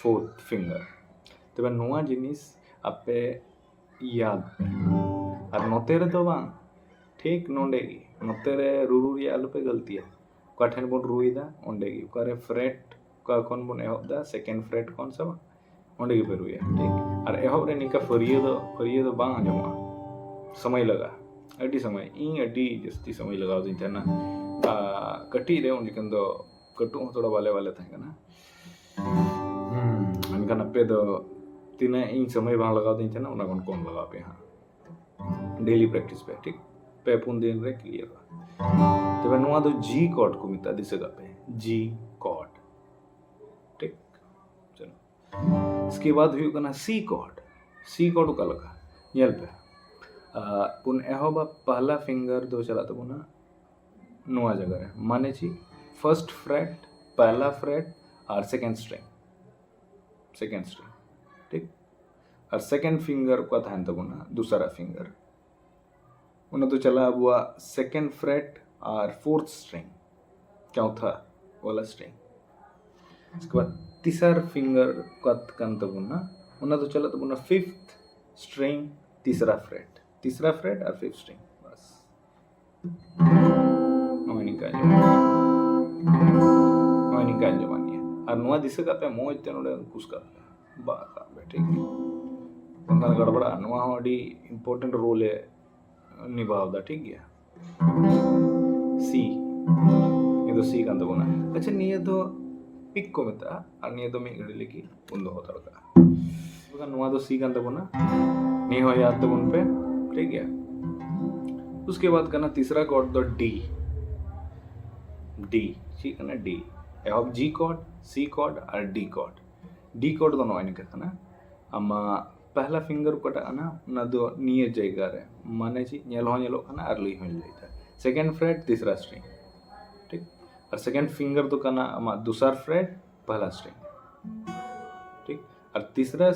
Fourth finger. ᱛᱚᱵᱮ ᱱᱚᱣᱟ ᱡᱤᱱᱤᱥ ᱟᱯᱮ ᱭᱟᱫ ᱯᱮ᱾ ᱟᱨ ᱱᱚᱛᱮ ᱨᱮᱫᱚ ᱵᱟᱝ, ᱴᱷᱤᱠ ᱱᱚᱰᱮ ᱜᱮ, ᱱᱚᱛᱮ ᱨᱮ ᱨᱩᱨᱩ ᱨᱮᱭᱟᱜ ᱟᱞᱚᱯᱮ ᱜᱟᱹᱞᱛᱤᱭᱟ᱾ ᱚᱠᱟ ᱴᱷᱮᱱ ᱵᱚᱱ ᱨᱩᱭᱮᱫᱟ ᱚᱸᱰᱮ ᱜᱮ, ᱚᱠᱟᱨᱮ fret, ᱚᱠᱟ ᱠᱷᱚᱱ ᱵᱚᱱ ᱮᱦᱚᱵ ᱮᱫᱟ, second fret ᱠᱷᱚᱱ ᱥᱮ ᱵᱟᱝ, ᱚᱸᱰᱮ ᱜᱮᱯᱮ ᱨᱩᱭᱟ, ᱴᱷᱤᱠ? ᱟᱨ ᱮᱦᱚᱵ ᱨᱮ ᱱᱤᱝᱠᱟ ᱯᱷᱟᱹᱨᱭᱟᱹ ᱫᱚ, ᱯᱷᱟᱹᱨᱭᱟᱹ ᱫᱚ ᱵᱟᱝ ᱟᱸᱡᱚᱢᱚᱜᱼᱟ, ᱥᱚᱢᱚᱭ ᱞᱟᱜᱟᱜᱼᱟ, ᱟᱹᱰᱤ ᱥᱚᱢᱚᱭ᱾ ᱤᱧ ᱟᱹᱰᱤ ᱡᱟᱹᱥᱛᱤ ᱥᱚᱢᱚᱭ ᱞᱟᱜᱟᱣ ᱫᱤᱧ ᱛᱟᱦᱮᱱᱟ᱾ ᱟᱨ ᱠᱟᱹᱴᱤᱡ ᱨᱮ ᱩᱱ ᱡᱚᱠᱷᱚᱱ ᱫᱚ ᱠᱟᱹᱴᱩᱵ ᱦᱚᱸ ᱛᱷᱚᱲᱟ ᱵᱟᱞᱮ ᱵᱟᱞᱮ ᱛᱟᱦᱮᱸ ᱠᱟᱱᱟ᱾ ᱦᱩᱸ, ᱢᱮᱱᱠᱷᱟᱱ ᱟᱯᱮ ᱫᱚ ᱛᱤᱱᱟᱹᱜ ᱤᱧ ᱥᱚᱢᱚᱭ ᱵᱟᱝ ᱞᱟᱜᱟᱣ ᱫᱤᱧ ᱛᱟᱦᱮᱱᱟ, ᱚᱱᱟ ᱠᱷᱚᱱ ᱠᱚᱢ ᱞᱟᱜᱟᱣ ᱯᱮᱭᱟ ᱦᱟᱸᱜ᱾ Daily practice ᱯᱮ, ᱴᱷᱤᱠ? ᱯᱮ ᱯᱩᱱ ᱫᱤᱱ ᱨᱮ ᱠᱞᱤᱭᱟᱨᱚᱜᱼᱟ᱾ ᱛᱚᱵᱮ ᱱᱚᱣᱟ ᱫᱚ G chord ᱠᱚ ᱢᱮᱛᱟᱜᱼᱟ, ᱫᱤᱥᱟᱹ ᱠᱟᱜ ᱯᱮ, G chord, ᱴᱷᱤᱠ? ᱪᱚᱞᱚ, ᱤᱥᱠᱮ ᱵᱟᱫ ᱦᱩᱭᱩᱜ ᱠᱟᱱᱟ C chord᱾ C chord ᱚᱠᱟ ᱞᱮᱠᱟ? ᱧᱮᱞ ᱯᱮ, ᱟᱨ ᱵᱚᱱ ᱮᱦᱚᱵᱟ, ᱯᱟᱦᱞᱟ ᱯᱷᱤᱝᱜᱟᱨ ᱫᱚ ᱪᱟᱞᱟᱜ ᱛᱟᱵᱚᱱᱟ ᱱᱚᱣᱟ ᱡᱟᱭᱜᱟ ᱨᱮ, ᱢᱟᱱᱮ ᱪᱮᱫ? First fret, ᱯᱟᱦᱞᱟ fret ᱟᱨ second string, second string, ᱴᱷᱤᱠ? ᱟᱨ second finger ᱚᱠᱟ ᱛᱟᱦᱮᱱ ᱛᱟᱵᱚᱱᱟ, ᱫᱩᱥᱟᱨᱟ ᱯᱷᱤᱝᱜᱟᱨ, ᱚᱱᱟ ᱫᱚ ᱪᱟᱞᱟᱜᱼᱟ ᱟᱵᱚᱣᱟᱜ second fret ᱟᱨ fourth string, ᱪᱚᱣᱛᱷᱟ ᱣᱟᱞᱟ string᱾ ᱤᱥᱠᱮ ᱵᱟᱫ ᱛᱤᱥᱟᱨ ᱯᱷᱤᱝᱜᱟᱨ ᱚᱠᱟ ᱠᱟᱱ ᱛᱟᱵᱚᱱᱟ, ᱚᱱᱟ ᱫᱚ ᱪᱟᱞᱟᱜ ᱛᱟᱵᱚᱱᱟ fifth string, ᱛᱤᱥᱨᱟ fret, ᱛᱤᱥᱨᱟ fret ᱟᱨ fifth string, ᱵᱟᱥ᱾ ᱱᱚᱜᱼᱚᱭ ᱱᱤᱝᱠᱟ ᱟᱸᱡᱚᱢᱚᱜᱼᱟ, ᱱᱚᱜᱼᱚᱭ ᱱᱤᱝᱠᱟ ᱟᱸᱡᱚᱢᱚᱜ ᱜᱮᱭᱟ᱾ ᱟᱨ ᱱᱚᱣᱟ ᱫᱤᱥᱟᱹ ᱠᱟᱜ ᱯᱮ, ᱢᱚᱡᱽ ᱛᱮ ᱱᱚᱰᱮ ᱠᱩᱥ ᱠᱟᱜ ᱯᱮ, ᱵᱟᱜ ᱠᱟᱜ ᱯᱮ, ᱴᱷᱤᱠ ᱜᱮᱭᱟ? ᱵᱟᱝᱠᱷᱟᱱ ᱜᱟᱲᱵᱟᱲᱟᱜᱼᱟ᱾ ᱱᱚᱣᱟ ᱦᱚᱸ ᱟᱹᱰᱤ important role ᱮ ᱱᱤᱵᱷᱟᱣ ᱮᱫᱟ, ᱴᱷᱤᱠ ᱜᱮᱭᱟ? C, ᱱᱤᱭᱟᱹ ᱫᱚ C ᱠᱟᱱ ᱛᱟᱵᱚᱱᱟ᱾ ᱟᱪᱪᱷᱟ, ᱱᱤᱭᱟᱹ ᱫᱚ pick ᱠᱚ ᱢᱮᱛᱟᱜᱼᱟ, ᱟᱨ ᱱᱤᱭᱟᱹ ᱫᱚ ᱢᱤᱫ ᱜᱷᱟᱹᱲᱤ ᱞᱟᱹᱜᱤᱫ ᱵᱚᱱ ᱫᱚᱦᱚ ᱦᱟᱛᱟᱲ ᱠᱟᱜᱼᱟ᱾ ᱵᱟᱠᱷᱟᱱ ᱱᱚᱣᱟ ᱫᱚ C ᱠᱟᱱ ᱛᱟᱵᱚᱱᱟ, ᱱᱤᱭᱟᱹ ᱦᱚᱸ ᱭᱟᱫ ᱛᱟᱵᱚᱱ ᱯᱮ, ᱴᱷᱤᱠ ᱜᱮᱭᱟ? ᱩᱥᱠᱮ ᱵᱟᱫ ᱠᱟᱱᱟ ᱛᱤᱥᱨᱟ chord ᱫᱚ D, D, ᱪᱮᱫ ᱠᱟᱱᱟ? D᱾ ᱮᱦᱚᱵ G chord, C chord ᱟᱨ D chord᱾ D chord ᱫᱚ ᱱᱚᱜᱼᱚᱭ ᱱᱤᱝᱠᱟ ᱠᱟᱱᱟ᱾ ᱟᱢᱟᱜ ᱯᱟᱦᱞᱟ ᱯᱷᱤᱝᱜᱟᱨ ᱚᱠᱟᱴᱟᱜ ᱠᱟᱱᱟ, ᱚᱱᱟ ᱫᱚ ᱱᱤᱭᱟᱹ ᱡᱟᱭᱜᱟ ᱨᱮ, ᱢᱟᱱᱮ ᱪᱮᱫ? ᱧᱮᱞ ᱦᱚᱸ ᱧᱮᱞᱚᱜ ᱠᱟᱱᱟ ᱟᱨ ᱞᱟᱹᱭ ᱦᱚᱸᱧ ᱞᱟᱹᱭᱫᱟ᱾ Second fret, ᱛᱤᱥᱨᱟ string, ᱴᱷᱤᱠ? ᱟᱨ second finger ᱫᱚ ᱠᱟᱱᱟ ᱟᱢᱟᱜ ᱫᱩᱥᱟᱨ fret, ᱯᱟᱦᱞᱟ string, ᱴᱷᱤᱠ? ᱟᱨ ᱛᱤᱥᱨᱟ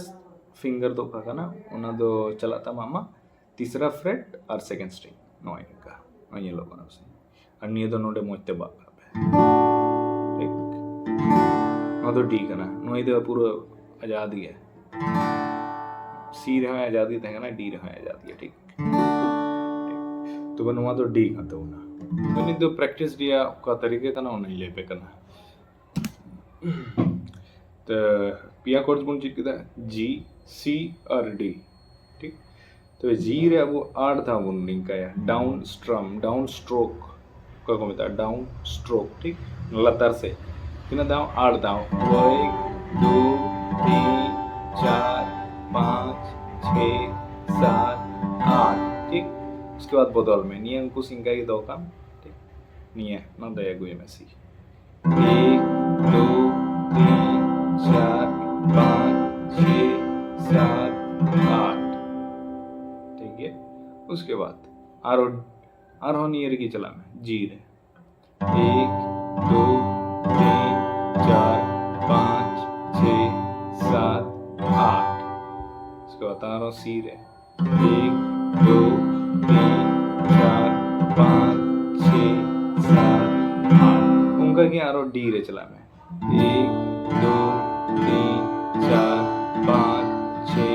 ᱯᱷᱤᱝᱜᱟᱨ ᱫᱚ ᱚᱠᱟ ᱠᱟᱱᱟ? ᱚᱱᱟ ᱫᱚ ᱪᱟᱞᱟᱜ ᱛᱟᱢᱟ ᱟᱢᱟᱜ ᱛᱤᱥᱨᱟ fret ᱟᱨ second string, ᱱᱚᱜᱼᱚᱭ ᱱᱚᱝᱠᱟ, ᱱᱚᱜᱼᱚᱭ ᱧᱮᱞᱚᱜ ᱠᱟᱱᱟ ᱯᱟᱥᱮ᱾ ᱟᱨ ᱱᱤᱭᱟᱹ ᱫᱚ ᱱᱚᱰᱮ ᱢᱚᱡᱽ ᱛᱮ ᱵᱟᱜ ᱠᱟᱜ ᱯᱮ, ᱴᱷᱤᱠ? ᱱᱚᱣᱟ ᱫᱚ D ᱠᱟᱱᱟ, ᱱᱩᱭ ᱫᱚ ᱯᱩᱨᱟᱹ ᱟᱡᱟᱫ ᱜᱮᱭᱟ᱾ C ᱨᱮᱦᱚᱸ ᱟᱡᱟᱫ ᱜᱮ ᱛᱟᱦᱮᱸ ᱠᱟᱱᱟ, D ᱨᱮᱦᱚᱸ ᱟᱡᱟᱫ ᱜᱮᱭᱟ, ᱴᱷᱤᱠ? ᱴᱷᱤᱠ᱾ ᱛᱚᱵᱮ ᱱᱚᱣᱟ ᱫᱚ D ᱠᱟᱱ ᱛᱟᱵᱚᱱᱟ᱾ ᱛᱚ ᱱᱤᱛ ᱫᱚ ᱯᱨᱮᱠᱴᱤᱥ ᱨᱮᱭᱟᱜ ᱚᱠᱟ ᱛᱟᱹᱨᱤᱠᱟ ᱠᱟᱱᱟ ᱚᱱᱟᱧ ᱞᱟᱹᱭ ᱟᱯᱮ ᱠᱟᱱᱟ᱾ ᱛᱚ ᱯᱮᱭᱟ ᱠᱚᱨᱰ ᱵᱚᱱ ᱪᱮᱫ ᱠᱮᱫᱟ, ᱡᱤ, ᱥᱤ ᱟᱨ ᱰᱤ᱾ ᱴᱷᱤᱠ, ᱛᱚᱵᱮ ᱡᱤ ᱨᱮ ᱟᱵᱚ ᱟᱴ ᱫᱷᱟᱣ ᱵᱚᱱ ᱱᱤᱝᱠᱟᱭᱟ, ᱰᱟᱣᱩᱱ ᱥᱴᱨᱟᱢ, ᱰᱟᱣᱩᱱ ᱥᱴᱨᱳᱠ ᱚᱠᱟ ᱠᱚ ᱢᱮᱛᱟᱜᱼᱟ, ᱰᱟᱣᱩᱱ ᱥᱴᱨᱳᱠ᱾ ᱴᱷᱤᱠ, ᱞᱟᱛᱟᱨ ᱥᱮᱫ ᱛᱤᱱᱟᱹᱜ ᱫᱷᱟᱣ? ᱟᱴ ᱫᱷᱟᱣ᱾ ᱮᱠ, ᱫᱩ, ᱛᱤᱱ, ᱪᱟᱨ, ᱯᱟᱸᱪ, ᱪᱷᱮ, ᱥᱟᱛ, ᱟᱴ᱾ ᱴᱷᱤᱠ, ᱩᱥᱠᱮ ᱵᱟᱫ ᱵᱚᱫᱚᱞ ᱢᱮ, ᱱᱤᱭᱟᱹ ᱩᱱᱠᱩ ᱥᱤᱝᱠᱟ ᱜᱮ ᱫᱚᱦᱚ ᱠᱟᱢ᱾ ᱴᱷᱤᱠ, ᱱᱤᱭᱟᱹ ᱱᱚᱰᱮ ᱟᱹᱜᱩᱭ ᱢᱮ ᱥᱤ᱾ ᱮᱠ, ᱫᱩ, ᱛᱤᱱ, ᱪᱟᱨ, ᱯᱟᱸᱪ, ᱪᱷᱮ, ᱥᱟᱛ, ᱟᱴ᱾ ᱴᱷᱤᱠ ᱜᱮᱭᱟ, ᱩᱥᱠᱮ ᱵᱟᱫ ᱟᱨᱚ ᱟᱨᱦᱚᱸ ᱱᱤᱭᱟᱹ ᱨᱮᱜᱮ ᱪᱟᱞᱟᱜ ᱢᱮ, ᱡᱤ ᱨᱮ᱾ ᱮᱠ, ᱫᱩ, ᱛᱤᱱ, ᱪᱟᱨ, ᱯᱟᱸᱪ, ᱪᱷᱮ, ᱥᱟᱛ, ᱟᱴ᱾ ᱩᱥᱠᱮ ᱵᱟᱫ ᱟᱨᱦᱚᱸ ᱥᱤ ᱨᱮ᱾ ᱮᱠ, ᱫᱩ, ᱛᱤᱱ, ᱪᱟᱨ, ᱯᱟᱸᱪ, ᱪᱷᱮ, ᱥᱟᱛ, ᱟᱴ᱾ ᱚᱱᱠᱟ ᱜᱮ ᱟᱨᱚ ᱰᱤ ᱨᱮ ᱪᱟᱞᱟᱜ ᱢᱮ᱾ ᱮᱠ, ᱫᱩ, ᱛᱤᱱ, ᱪᱟᱨ, ᱯᱟᱸᱪ, ᱪᱷᱮ,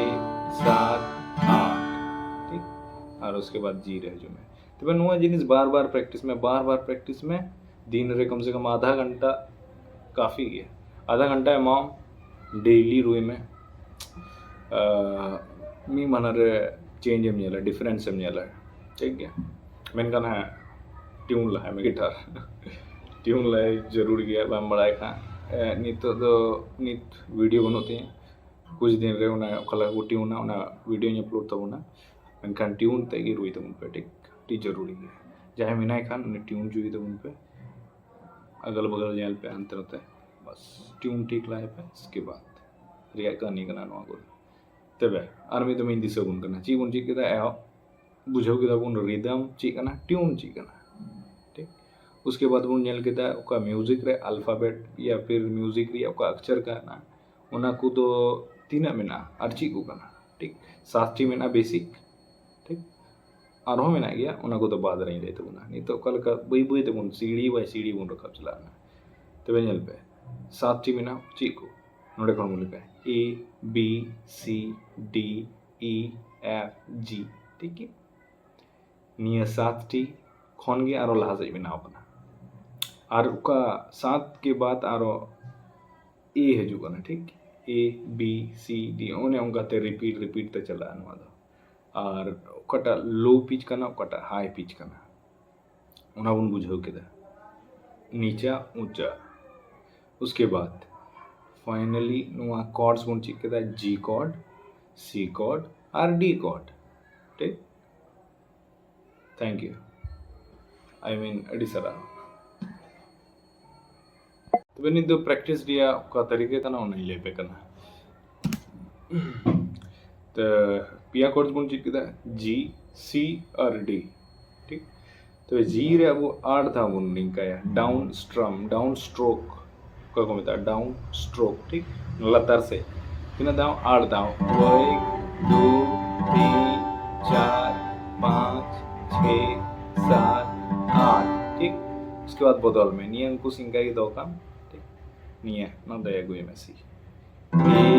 ᱥᱟᱛ, ᱟᱴ᱾ ᱴᱷᱤᱠ, ᱟᱨ ᱩᱥᱠᱮ ᱵᱟᱫ ᱡᱤ ᱨᱮ ᱦᱤᱡᱩᱜ ᱢᱮ᱾ ᱛᱚᱵᱮ ᱱᱚᱣᱟ ᱡᱤᱱᱤᱥ ᱵᱟᱨ ᱵᱟᱨ ᱯᱨᱮᱠᱴᱤᱥ ᱢᱮ, ᱵᱟᱨ ᱵᱟᱨ ᱯᱨᱮᱠᱴᱤᱥ ᱢᱮ᱾ ᱫᱤᱱ ᱨᱮ ᱠᱚᱢ ᱥᱮ ᱠᱚᱢ ᱟᱫᱷᱟ ᱜᱷᱚᱱᱴᱟ ᱠᱟᱯᱷᱤ ᱜᱮᱭᱟ᱾ ᱟᱫᱷᱟ ᱜᱷᱚᱱᱴᱟ ᱮᱢᱟᱣ, ᱰᱮᱭᱞᱤ ᱨᱩᱭ ᱢᱮ᱾ ᱟᱨ ᱢᱤᱫ ᱢᱟᱦᱱᱟ ᱨᱮ ᱪᱮᱧᱡᱽ ᱮᱢ ᱧᱮᱞᱟ, ᱰᱤᱯᱷᱟᱨᱮᱱᱥ ᱮᱢ ᱧᱮᱞᱟ᱾ ᱴᱷᱤᱠ ᱜᱮᱭᱟ, ᱢᱮᱱᱠᱷᱟᱱ ᱦᱮᱸ, ᱴᱤᱭᱩᱱ ᱞᱟᱦᱟᱭ ᱢᱮ ᱜᱤᱴᱟᱨ᱾ ᱴᱤᱭᱩᱱ ᱞᱟᱦᱟᱭ ᱡᱟᱹᱨᱩᱲ ᱜᱮᱭᱟ, ᱵᱟᱢ ᱵᱟᱲᱟᱭ ᱠᱷᱟᱱ᱾ ᱮ, ᱱᱤᱛᱚᱜ ᱫᱚ ᱱᱤᱛ ᱵᱷᱤᱰᱤᱭᱳ ᱵᱟᱹᱱᱩᱜ ᱛᱤᱧᱟᱹ, ᱠᱩᱪ ᱫᱤᱱ ᱨᱮ ᱚᱱᱟ ᱚᱠᱟ ᱞᱮᱠᱟ ᱠᱚ ᱴᱤᱭᱩᱱᱟ ᱚᱱᱟ ᱵᱷᱤᱰᱤᱭᱳᱧ ᱟᱯᱞᱳᱰ ᱛᱟᱵᱚᱱᱟ᱾ ᱢᱮᱱᱠᱷᱟᱱ ᱴᱤᱭᱩᱱ ᱛᱮ ᱜᱮ ᱨᱩᱭ ᱛᱟᱵᱚᱱ ᱯᱮ, ᱴᱷᱤᱠ? ᱟᱹᱰᱤ ᱡᱟᱹᱨᱩᱲᱤ ᱜᱮᱭᱟ᱾ ᱡᱟᱦᱟᱸᱭ ᱢᱮᱱᱟᱭ ᱠᱷᱟᱱ ᱩᱱᱤ ᱴᱤᱭᱩᱱ ᱦᱚᱪᱚᱭ ᱛᱟᱵᱚᱱ ᱯᱮ, ᱟᱜᱟᱞ ᱵᱟᱜᱟᱞ ᱧᱮᱞ ᱯᱮ, ᱦᱟᱱᱛᱮ ᱱᱟᱛᱮ, ᱵᱟᱥ ᱴᱤᱭᱩᱱ ᱴᱷᱤᱠ ᱞᱟᱦᱟᱭ ᱯᱮ, ᱩᱥᱠᱮ ᱵᱟᱫ ᱨᱮᱭᱟᱜ ᱠᱟᱹᱦᱱᱤ ᱠᱟᱱᱟ ᱱᱚᱣᱟ ᱠᱚ᱾ ᱛᱚᱵᱮ ᱟᱨ ᱢᱤᱫ ᱫᱚᱢ ᱤᱧ ᱫᱤᱥᱟᱹ ᱟᱵᱚᱱ ᱠᱟᱱᱟ, ᱪᱮᱫ ᱵᱚᱱ ᱪᱮᱫ ᱠᱮᱫᱟ? ᱮᱦᱚᱵ ᱵᱩᱡᱷᱟᱹᱣ ᱠᱮᱫᱟ ᱵᱚᱱ ᱨᱤᱫᱟᱢ ᱪᱮᱫ ᱠᱟᱱᱟ, ᱴᱤᱭᱩᱱ ᱪᱮᱫ ᱠᱟᱱᱟ, ᱴᱷᱤᱠ? ᱩᱥᱠᱮ ᱵᱟᱫ ᱵᱚᱱ ᱧᱮᱞ ᱠᱮᱫᱟ ᱚᱠᱟ ᱢᱤᱭᱩᱡᱤᱠ ᱨᱮ ᱟᱞᱯᱷᱟᱵᱮᱴ ᱭᱟ ᱯᱷᱤᱨ ᱢᱤᱭᱩᱡᱤᱠ ᱨᱮᱭᱟᱜ ᱚᱠᱟ ᱚᱠᱪᱟᱨ ᱠᱟᱱᱟ, ᱚᱱᱟ ᱠᱚᱫᱚ ᱛᱤᱱᱟᱹᱜ ᱢᱮᱱᱟᱜᱼᱟ ᱟᱨ ᱪᱮᱫ ᱠᱚ ᱠᱟᱱᱟ, ᱴᱷᱤᱠ? ᱥᱟᱛᱴᱤ ᱢᱮᱱᱟᱜᱼᱟ ᱵᱮᱥᱤᱠ, ᱴᱷᱤᱠ? ᱟᱨᱦᱚᱸ ᱢᱮᱱᱟᱜ ᱜᱮᱭᱟ, ᱚᱱᱟ ᱠᱚᱫᱚ ᱵᱟᱫ ᱨᱮᱧ ᱞᱟᱹᱭ ᱛᱟᱵᱚᱱᱟ᱾ ᱱᱤᱛᱚᱜ ᱚᱠᱟ ᱞᱮᱠᱟ ᱵᱟᱹᱭ ᱵᱟᱹᱭ ᱛᱮᱵᱚᱱ ᱥᱤᱲᱤ ᱵᱟᱭ ᱥᱤᱲᱤ ᱵᱚᱱ ᱨᱟᱠᱟᱵ ᱪᱟᱞᱟᱜ ᱠᱟᱱᱟ᱾ ᱛᱚᱵᱮ ᱧᱮᱞ ᱯᱮ, ᱥᱟᱛᱴᱤ ᱢᱮᱱᱟᱜᱼᱟ, ᱪᱮᱫ ᱠᱚ? ᱱᱚᱰᱮ ᱠᱷᱚᱱ ᱵᱚᱱ ᱞᱮᱠᱷᱟᱭᱟ, ᱮ, B, C, D, E, F, ᱡᱤ, ᱴᱷᱤᱠ ᱜᱮᱭᱟ? ᱱᱤᱭᱟᱹ ᱥᱟᱛᱴᱤ ᱠᱷᱚᱱ ᱜᱮ ᱟᱨᱚ ᱞᱟᱦᱟ ᱥᱮᱫ ᱵᱮᱱᱟᱣ ᱠᱟᱱᱟ᱾ ᱟᱨ ᱚᱠᱟ ᱥᱟᱛ ᱠᱮ ᱵᱟᱫ ᱟᱨᱚ ᱮ ᱦᱤᱡᱩᱜ ᱠᱟᱱᱟ, ᱴᱷᱤᱠ? ᱮ, ᱵᱤ, ᱥᱤ, ᱰᱤ, ᱚᱱᱮ ᱚᱱᱠᱟᱛᱮ ᱨᱤᱯᱤᱴ ᱨᱤᱯᱤᱴ ᱛᱮ ᱪᱟᱞᱟᱜᱼᱟ ᱱᱚᱣᱟ ᱫᱚ᱾ ᱟᱨ ᱚᱠᱟᱴᱟᱜ ᱞᱳ ᱯᱤᱪ ᱠᱟᱱᱟ, ᱚᱠᱟᱴᱟᱜ ᱦᱟᱭ ᱯᱤᱪ ᱠᱟᱱᱟ, ᱚᱱᱟ ᱵᱚᱱ ᱵᱩᱡᱷᱟᱹᱣ ᱠᱮᱫᱟ, ᱱᱤᱪᱟ ᱩᱪᱟ᱾ ᱩᱥᱠᱮ ᱵᱟᱫ ᱯᱷᱟᱭᱱᱟᱞᱤ ᱱᱚᱣᱟ ᱠᱚᱨᱰᱥ ᱵᱚᱱ ᱪᱮᱫ ᱠᱮᱫᱟ, ᱡᱤ ᱠᱚᱨᱰ, ᱥᱤ ᱠᱚᱨᱰ ᱟᱨ ᱰᱤ ᱠᱚᱨᱰ, ᱴᱷᱤᱠ? Thank you. I mean, ᱟᱹᱰᱤ ᱥᱟᱨᱦᱟᱣ᱾ ᱛᱚᱵᱮ ᱱᱤᱛ ᱫᱚ ᱯᱨᱮᱠᱴᱤᱥ ᱨᱮᱭᱟᱜ ᱚᱠᱟ ᱛᱟᱹᱨᱤᱠᱟ ᱠᱟᱱᱟ, ᱚᱱᱟᱧ ᱞᱟᱹᱭ ᱟᱯᱮ ᱠᱟᱱᱟ᱾ ᱛᱚ ᱯᱮᱭᱟ ᱠᱚᱨᱰ ᱵᱚᱱ ᱪᱮᱫ ᱠᱮᱫᱟ, ᱡᱤ, ᱥᱤ ᱟᱨ ᱰᱤ, ᱴᱷᱤᱠ? ᱛᱚᱵᱮ ᱡᱤ ᱨᱮ ᱟᱵᱚ ᱟᱴ ᱫᱷᱟᱣ ᱵᱚᱱ ᱱᱤᱝᱠᱟᱭᱟ, ᱰᱟᱣᱩᱱ ᱥᱴᱨᱟᱢ, ᱰᱟᱣᱩᱱ ᱥᱴᱨᱳᱠ, ᱚᱠᱟ ᱠᱚ ᱢᱮᱛᱟᱜᱼᱟ, ᱰᱟᱣᱩᱱ ᱥᱴᱨᱳᱠ, ᱴᱷᱤᱠ? ᱞᱟᱛᱟᱨ ᱥᱮᱫ ᱛᱤᱱᱟᱹᱜ ᱫᱷᱟᱣ? ᱟᱴ ᱫᱷᱟᱣ, ᱮᱠ, ᱫᱩ, ᱛᱤᱱ, ᱪᱟᱨ, ᱯᱟᱸᱪ, ᱪᱷᱮ, ᱥᱟᱛ, ᱟᱴ, ᱴᱷᱤᱠ? ᱩᱥᱠᱮ ᱵᱟᱫ ᱵᱚᱫᱚᱞ ᱢᱮ, ᱱᱤᱭᱟᱹ ᱩᱱᱠᱩ ᱥᱤᱝᱠᱟ ᱜᱮ ᱫᱚᱦᱚ ᱠᱟᱜ ᱢᱮ, ᱴᱷᱤᱠ? ᱱᱤᱭᱟᱹ ᱱᱚᱰᱮ ᱟᱹᱜᱩᱭ ᱢᱮ, ᱥᱤ᱾ ᱮ,